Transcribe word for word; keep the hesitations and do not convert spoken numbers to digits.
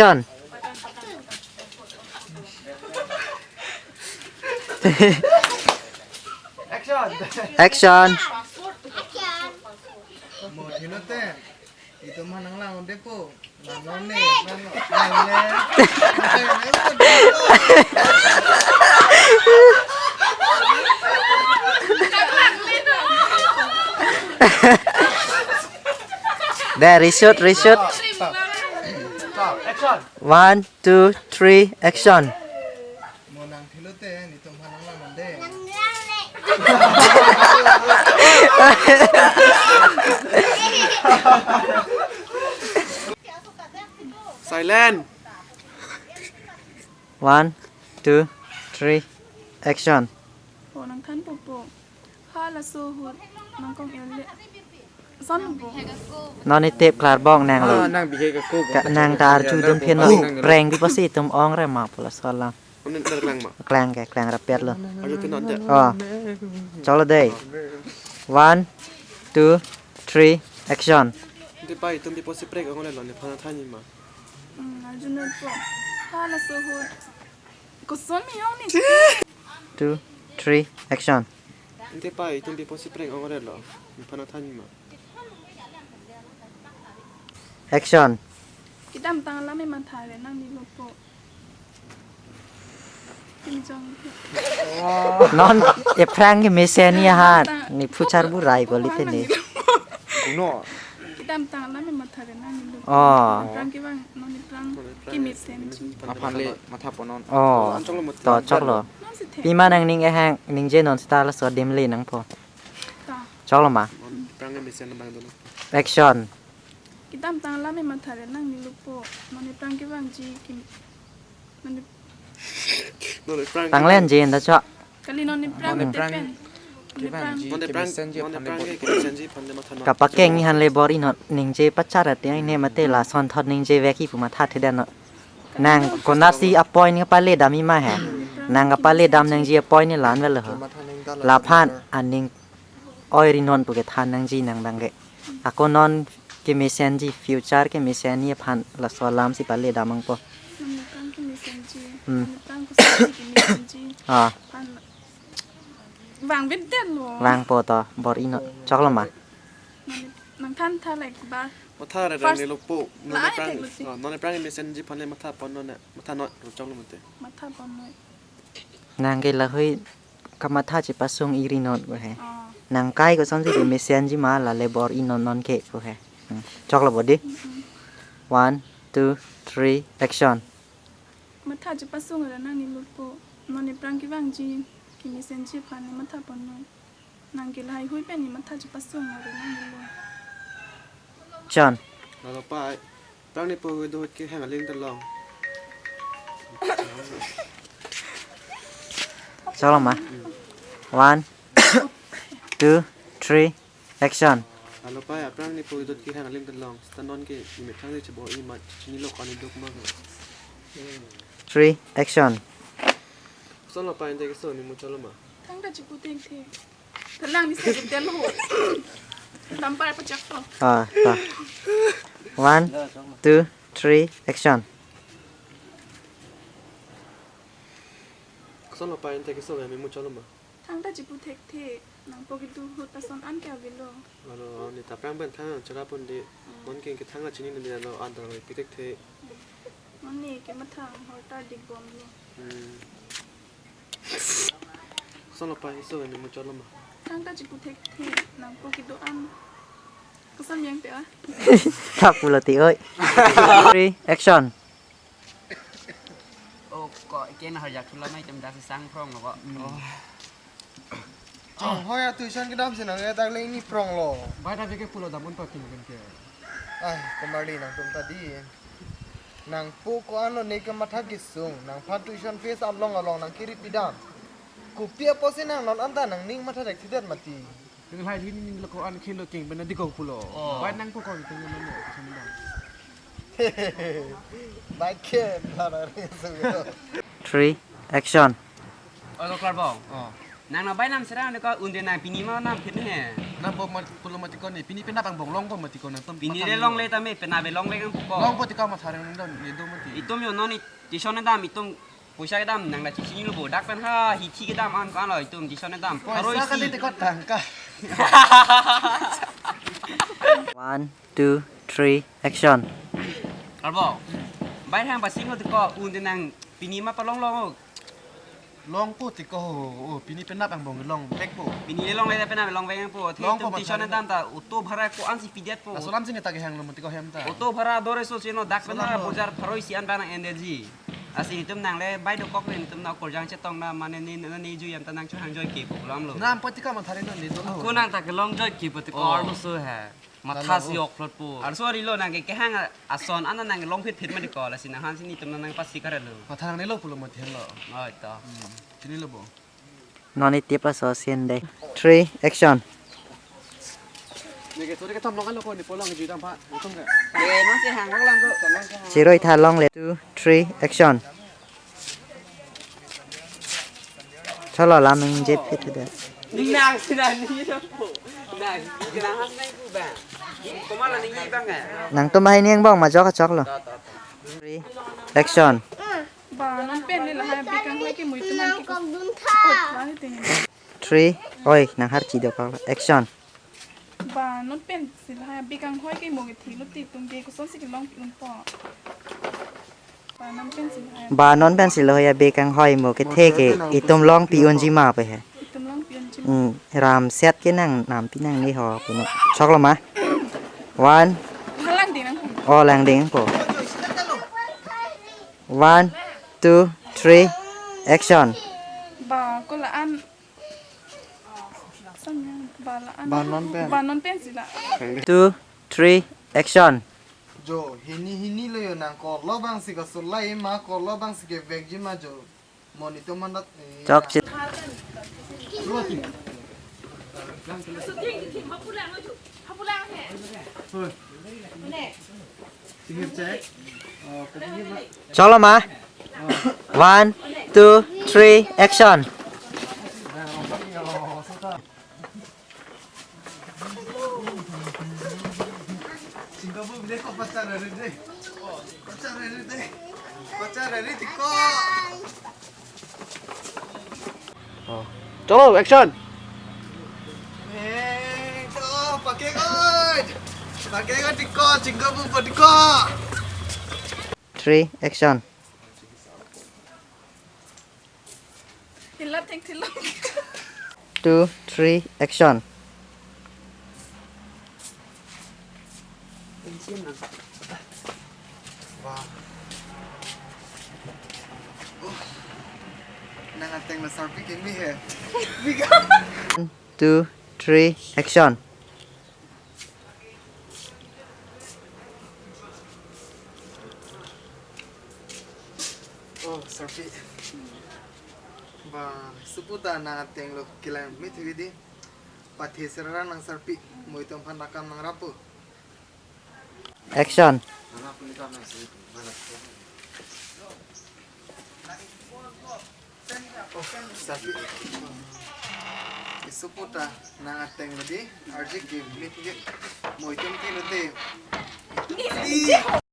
Action. Action. Mo, hinote. Itum aphan nanglang-un-epo. Nanglang ne, nanglang. There, reshoot, reshoot. Stop. Action. One, two, three, action. Mo nang thilote, nitum aphan nanglang nang de. Silent. One, two, three, action. Po nangthanpo po. Halaso ahut nangkong-el le. Son po. Non itep klar bong nanglo. Ah, nang bihek ako. Ka, nang ta arju dun phen non. Nang prank pi pusi itum ong re ma pu laso alam. Amen, nang klang ma. Klang ke, klang rapet lo. Arju phen non de. Oh. Choklo dei. One, two, three, action. Ante pa itum pi pusi prank ong le lo, nephan nangthan ma. Hmm, arju non po. Halaso ahut. Koson mi ong ni. Two, three, action. Ante pa itum pi pusi prank ong re lo, nephan nangthan ma. Action. Kedamtang alam ematha re nangnelo po. Kinjong. Non ephrang kemesen ni ahan. Ne phu charbu rai ko lite ne. Kuno. Kedamtang alam ematha re nangnelo po. Oh. Phrang kevang, non ephrang kemesenji. Aphan le matha pon non. Oh. An choklo mo. To choklo. Non si the. Pima nangning ehang ningje non seta laso adim le nangpo. Ta. Choklo ma. Phrang kemesen nang bang dono. Action. Kedamtang alam ematha re nangnelo po. Non ephrang kevangji kim. Non ep- Non ephrang. Panglenji enda chok. Kali non ephrang. Non ephrang. Tepen. Non ephrang. Non ephrang. Kemesenji aphan le bor. Non ephrang kemesenji aphan le matha non. Kapakeng ni aphan le bor-i non ningje pachar ati ne mate lason thot ningje vek-i pu matha thedan non. Nang konatsi a-point kapale dam-i ma he. Nang kapale dam nangji a-point ni la-an velo ho. Laphan aning oi ri non pu kethan nangji nang bang ke. Ako non kemesenji future kemesen ni aphan laso alam si pale dam nangpo. Nang ephrang kemesenji. Hmm. Nang ephrang koson kemesenji. Ah. Aphan vang bit det lo. Vangpo to bor-i non. Choklo ma. Nang, nangthan tha like bar. Matha re. First, nangnelo po. Non la ephrang, teklo si. Ah, non ephrang kemesenji aphan le matha pon non ne. Matha non, choklo mate. Matha pon non. Nang ke lahei kamatha chepasung-i ri non ko he. Oh. Nang kai kosonsi kemesenji ma la le bor-i non non ke ko he. Hmm. Choklo bodi. Mm-mm. One, two, three, action. Matha chepasung ra nangnelo po. Non ephrang kevangji kemesenji aphan ne matha pon non. Nang ke laheihui pen ne matha chepasung ra nangnelo. Action. Lalo pa, phrang ne po kedo ahut kehang aling ta long. Choklo ma. One, two, three, action. Lalo pa, phrang ne po kedo ahut kehang aling ta long. Seta non ke imethang de chebo imat chinilo kani duk ma. Three, action. Koson lo pa ante keso ne mu choklo ma. Thangta chipu thekthe. Thalang ni se tel ho. Tampar pachak to. Ah, ta. One, two, three, action. Koson lo pa ante keso ne mu choklo ma. Thangta chipu thekthe. Nang po kedo ahut ta son an ke avelo. Alo, ne ta phrang pen thang chara pon de. Mm. Non ke kethang chini ne lo an ta pi thekthe. Non ne kematha ahorta dik bom ne. Hmm. Koson lo pa keso ne mu choklo ma. Thangta chipu thekthe nang po kedo an. Koson yang te a? Thap pulo ti oi. Three, action. Oh, ko ken harjak thula mai tem dak sang phrong lo ko. Hmm. Oh. Chonghoi a tuition kedam si nang ya tak le ini phrong lo. Bai ta veke pulo dam un pa kin kin ke. Ai, komarli nangtum ta di. Nang po ko-an lo ne kematha kesung, nangphan tuition fees along along nang kiri pidam. Kopi apotsi nang non anta nangning matha thekthedet mati. Nang laheihui ne lo ko-an khelo keng bena di ko pulo. Oh. Bai nang po ko keng bena ne ko sami dam. Bai ke lara re sung. Three, action. Oi, Karbong. Oh. Nang na bai nam serang de ko un de nang pini ma nam pini he. Nang bo mat, pulo mati ko ne, pini penap angbong longpo mati ko nangtum. Pini pathan le lo. Longle tame, penap le longle kang puko. Longpo ti ko matha reng dam, ne do mati. Itum yo non i, tison dam, itum poisa kedam, nang la chisi lo bo, dak pen ha, hithi kedam an ko an lo, itum tison dam. Poisa haroi kan si. Di ti ko tangka. One, two, three, action. Arbo, bai hang pasing lo ti ko, un te nang, pini ma palong long o. Longpo ti ko, oh, pini penap angbong longvekpo. Pini le longle penap longvek nangpo. Longpo, itum tison dam ta, auto bhara ko-an si pidetpo. Laso alam si ne ta kehang lo mati ko hem ta. Auto bhara dore so sino dak pen ha, laso alam lo. Bojar pharo isi an bang nang energy. Lasi itum nang le bai dokok le itum nang korjang chetong na mane ne, ne, ne ju yam ta nang chohang joike pu alam lo. Nang po ti ko matha reng dam ne do lo. Ko nang ta kelong joike pu ti ko. Oh. Arloso he. Matha si oklot po. Arloso rilo nang ke kehang ason an nang longphit phit mati ko, lasi nang han si ne itum nang pasi kare lo. Matha reng ne lo pulo mati lo. Oi to. Hmm. Chini lo bo. Non i tip laso scene de. Three, action. Ne ke sore kethom long alo ko ne polong ju dam pha. Itum ke. Ye, non si hang lang ko, kan lang si hang. Chiroi tha longle. Two, three, action. Cholo lam nang jep ke thede. Nang si nang ni po. Nang, nang han nang ku ba. Ko ma la ni bang eh. Nangtum hai ni angbong majok kachok lo. Three, action. Ba non pen le lahai abik kanghoi ke mo itum an ke ko. Oi, ba ni te. Three, oi, nang har chi do pa. Action. Ba non pen si lahai abik kanghoi ke mo kethe lo ti itum ke koson si kelong pi unpo. Ba non pen si lahai. Ba non pen si lahai abik kanghoi mo kethe ke itum long pi unji ma pe he. Itum long pi unji ma. Hmm, ram set ke nang nampi nangne ho puno. Choklo ma. One. Halang ding nang. Oh, lang ding ko. One, two, three, action. Ba ko la-an. Ba la-an. Ba non pen. Ba non pen si la. Two, three, action. Jo, hini hini lo yo nang ko lo bang si ko sulai ma ko lo bang si kevekji ma jo. Monitor mandat, eh. Chok chit. Cholo ma. One, two, three, action. Chingkabu bile ko pachar hari de. Pachar hari de. Pachar hari tiko. Oh. Cholo, action. Eh, to, pake ko. Pake ko tiko, chingkabu pa tiko. Three, action. Hilap thek thilong. Two, three, action. Wah. Oh. Nang ateng lo sarpi kimi he. One, two, three, action. Oh, sarpi. Ba, suputa nang ateng lo kelang mit hidi. Pathe serara nang sarpi. Mo itum aphan akam nang rapu. Action. Sarpi. Isuputa nang ateng lo di, arjik di, mit di. Mo itum thilo di.